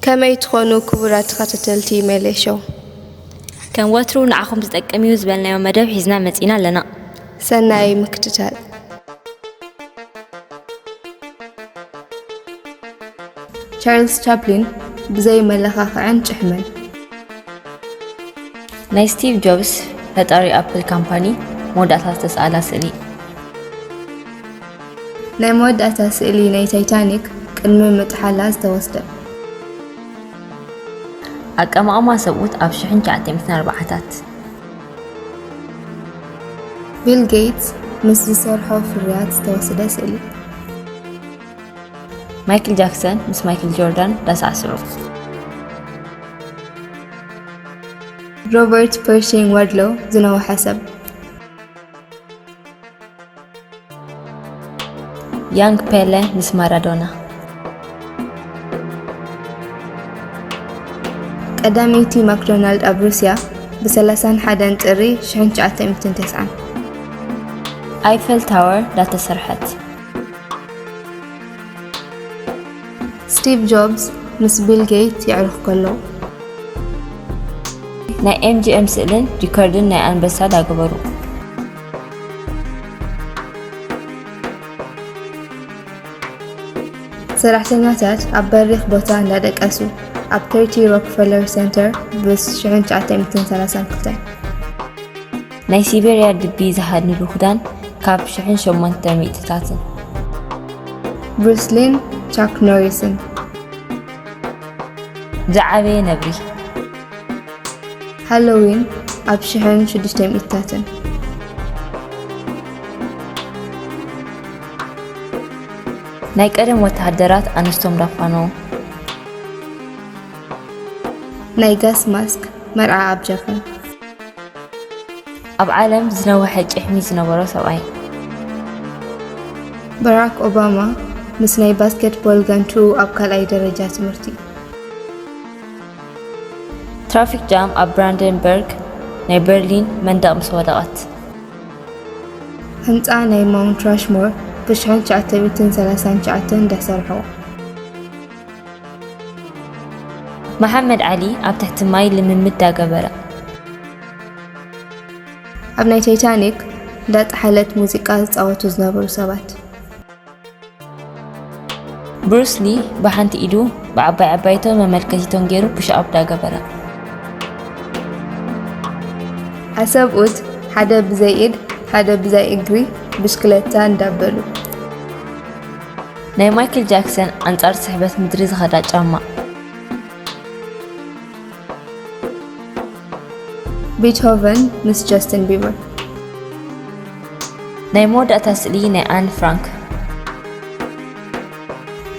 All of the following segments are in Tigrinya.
ከመይ ትኾኑ ክቡራት ተኸታተልቲ ሜሌ ሾው? ከም ወትሩ ንዓኹም ዝጠቅም እዩ ዝበልናዮ መደብ ሒዝና መጺና ኣለና። ሰናይ ምክትታል። ቻርልስ ቻፕሊን ብዘይ መለኻኽዕን ጭሕምን። ናይ ስቲቭ ጆብስ ፈጣሪ ኣፕል ካምፓኒ መወዳእታ ዝተስኣላ ስእሊ። ናይ መወዳእታ ስእሊ ናይ ታይታኒክ ቅድሚ ምጥሓላ ዝተወስደ። ኣቀማቕማ ሰብኡት ኣብ ሽሕን ትሽዓተ ሚእትን ኣርባዓታት። ቢል ጌትስ ምስ ዝሰርሖ ፍርያት ዝተወስደ ስእሊ። ማይክል ጃክሰን ምስ ማይክል ጆርዳን ዳሳዕስዑ። ሮበርት ፐርሺንግ ዋድሎው ዝነውሐ ሰብ። ያንግ ፔለ ምስ ማራዶና። ቀዳመይቲ ማክዶናልድ ኣብ ሩስያ ብ ሰላሳን ሓደን ጥሪ ሽሕን ትሽዓተ ሚእትን ተስዓን። ኣይፈል ታወር ዳተሰርሐት። ስቲቭ ጆብስ ምስ ቢል ጌት የዕርኽ ከለዉ። ናይ ኤም ጂ ኤም ስእልን ሪከርድን ናይ ኣንበሳ ዳገበሩ። ሰራሕተኛታት ኣብ በሪኽ ቦታ እንዳደቀሱ ኣብ ተርቲ ሮክፈለር ሴንተር ብ ሽሕን ትሽዓተ ሚእትን ሰላሳን ክልተን። ናይ ሲቤርያ ድቢ ዝሃድንሉ ክዳን ካብ ሽሕን ሸሞንተ ሚእትታትን። ብሩስ ሊን ቻክ ኖሪስን። ዝዓበየ ነብሪ። ሃሎዊን ኣብ ሽሕን ሽዱሽተ ሚእትታትን። ናይ ቀደም ወተሃደራት ኣንስቶም ዳፋነዉ። ናይ ጋስ ማስክ መርዓ ኣብ ጃፓን። ኣብ ዓለም ዝነውሐ ጭሕሚ ዝነበሮ ሰብኣይ። ባራክ ኦባማ ምስ ናይ ባስኬትቦል ጋንትኡ ኣብ ካልኣይ ደረጃ ትምህርቲ። ትራፊክ ጃም ኣብ ብራንደንበርግ ናይ በርሊን መንደቕ ምስ ወደቐት። ህንጻ ናይ ማውንት ራሽሞር ብ ሽሕን ትሽዓተ ሚእትን ሰላሳን ትሽዓተን እንዳሰርሑ። መሓመድ ዓሊ ኣብ ትሕቲ ማይ ልምምድ ዳገበረ። ኣብ ናይ ታይታኒክ እንዳጠሓለት ሙዚቃ ዝጻወቱ ዝነበሩ ሰባት። ብሩስ ሊ ብሓንቲ ኢዱ ብዓባይ ዓባይቶን መመልከቲቶን ገይሩ ፑሽ ኣፕ ዳገበረ። ኣሰብኡት ሓደ ብዘይ ኢድ ሓደ ብዘይ እግሪ ብሽክለታ እንዳበሉ። ናይ ማይክል ጃክሰን ኣንጻር ስሕበት ምድሪ ዝኸዳ ጫማ። ቤትሆቨን ምስ ጃስቲን ቢበር። ናይ መወዳእታ ስእሊ ናይ ኣን ፍራንክ።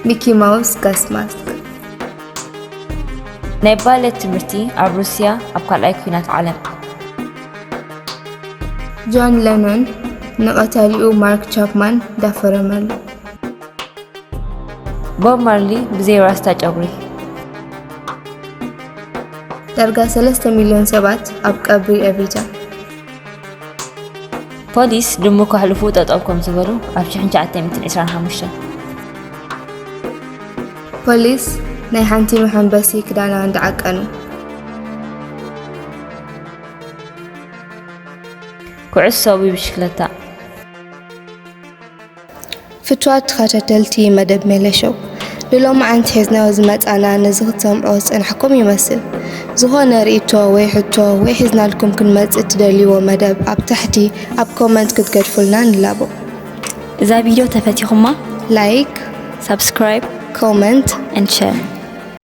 ሚኪ ማውስ ጋስ ማስክ። ናይ ባለት ትምህርቲ ኣብ ሩስያ ኣብ ካልኣይ ኲናት ዓለም። ጆን ለኖን ንቐታሊኡ ማርክ ቻፕማን ዳፈረመሉ። ቦብ ማርሊ ብዘይ ራስታ ጨጉሪ። ዳርጋ ሰለስተ ሚልዮን ሰባት ኣብ ቀብሪ ኤቪታ። ፖሊስ ድሙ ከሕልፉ ጠጠው ከም ዝበሉ ኣብ ሽሕን ትሽዓተ ሚእትን ዕስራን ሓሙሽተን። ፖሊስ ናይ ሓንቲ መሐንበሲ ክዳና እንዳዓቀኑ። ኩዕሶ ብብሽክለታ። ፍትዋት ተኸታተልቲ መደብ ሜለ ሾው፣ ንሎማዓንቲ ሒዝናዮ ዝመጻና ነዚ ክትሰምዕዎ ዝጸናሕኩም ይመስል። ዝኾነ ርእይቶ ወይ ሕቶ ወይ ሒዝናልኩም ክንመጽእ እትደልይዎ መደብ ኣብ ታሕቲ ኣብ ኮመንት ክትገድፉልና ንላቦ። እዛ ቪድዮ ተፈቲኹማ ላይክ፣ ሳብስክራይብ፣ ኮመንት፣ and ሸር።